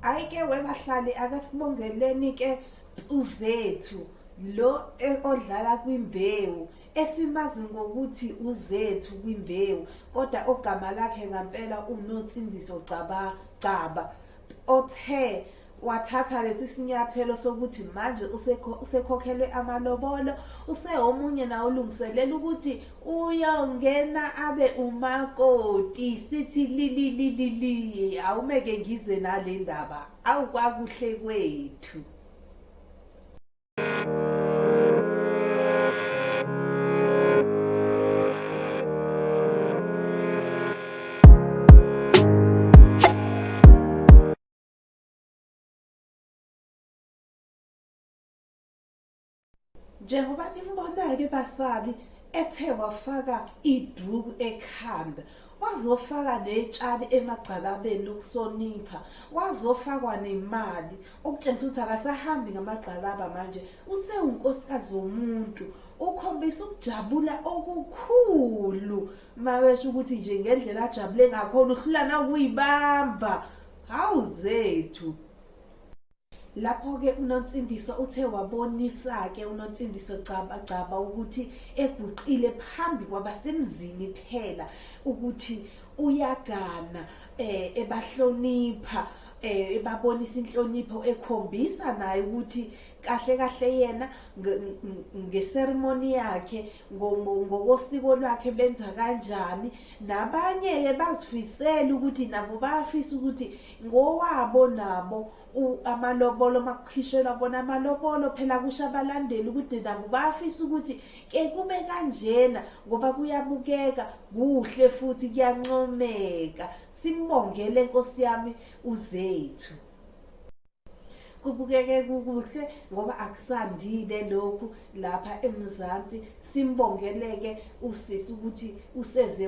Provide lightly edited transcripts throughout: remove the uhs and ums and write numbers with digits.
Hhayi ke webahlali ake sibongeleni ke uZethu lo odlala kwimbewu esimazi ngokuthi uZethu kwimbewu kodwa ogama lakhe ngampela uNonsindiso Gcaba Gcaba othe wathatha lesi sinyathelo sokuthi manje usekhokhelwe amalobolo usewomunye nawe ulungiselela ukuthi uyongena abe umakoti sithi lilililili awumeke ngize nale ndaba awu kwakuhle kwethu. Njengoba nimbona-ke bahlali ethe wafaka iduku ekhanda wazofaka netshali emagcalabeni lokusonipha wazofakwa nemali okutshengisa ukuthi akasahambi ngamagqalaba manje usewunkosikazi womuntu ukhombisa ukujabula okukhulu mabesho ukuthi nje ngendlela ajabule ngakhona uhlula nawukuyibamba hawu zethu. Lapho-ke uNonsindiso uthe wabonisa-ke uNonsindiso Gcaba Gcaba ukuthi eguqile phambi kwabasemzini phela ukuthi uyagana eh ebahlonipha eh ebabonisa inhlonipho ekhombisa naye ukuthi kahle kahle yena ngeseremony yakhe ngokosiko lwakhe benza kanjani nabanye-ke bazifisela ukuthi nabo bayafisa ukuthi ngowabo nabo amalobolo makukhishelwa bona amalobolo phela kusho abalandeli ukuthi nabo bayafisa ukuthi ke kube kanjena ngoba kuyabukeka kuhle futhi kuyancomeka simbongele nkosi yami uzethu kubukeke kukuhle ngoba akusandile lokhu lapha eMzansi simbongeleke usisi ukuthi useze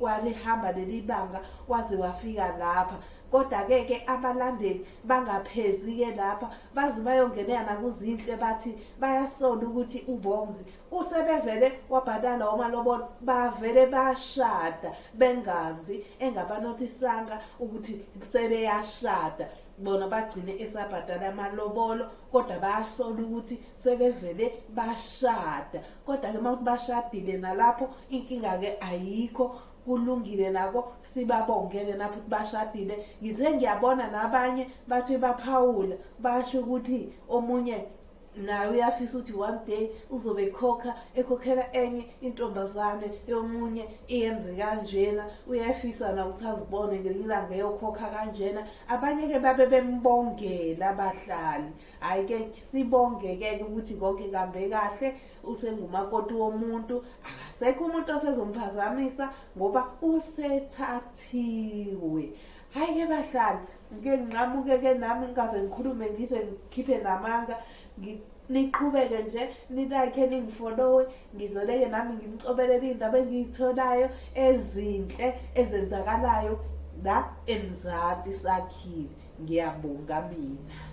walihamba leli banga waze wafika lapha kodwa ke ke abalandeli bangaphezi ke lapha baze bayongenela nakuzinhle bathi bayasola ukuthi uBongzi usebevele wabhadala omalobolo bavele bashada bengazi engabanothisanga ukuthi sebeyashada bona bagcine esabhadala amalobolo kodwa bayasola ukuthi sebevele bashada kodwa ke uma bashadile nalapho inkinga ke ayikho kulungile nako sibabongele lapho ukuthi bashadile ngithe ngiyabona nabanye bathi baphawula basho ukuthi omunye naye uyafisa ukuthi one day uzobe ekhokha ekhokhela enye intombazane yomunye iyenze kanjena uyafisa na ukuthi azibone ngelinye ilanga eyokhokha kanjena abanye-ke babe bembongela abahlali hhayi-ke sibonge-ke ukuthi konke kuhambe kahle usengumakoti womuntu akasekho umuntu osezomphazamisa ngoba usethathiwe hhayi-ke bahlali ngike nginqamuke-ke nami ngikaze ngikhulume ngize ngikhiphe namanga niqhubeke nje nilike ningifolowe ngizoleke nami nginicobelele iy'ndaba engiyitholayo ezinhle ezenzakalayo la emzansi sakhile ngiyabonga mina.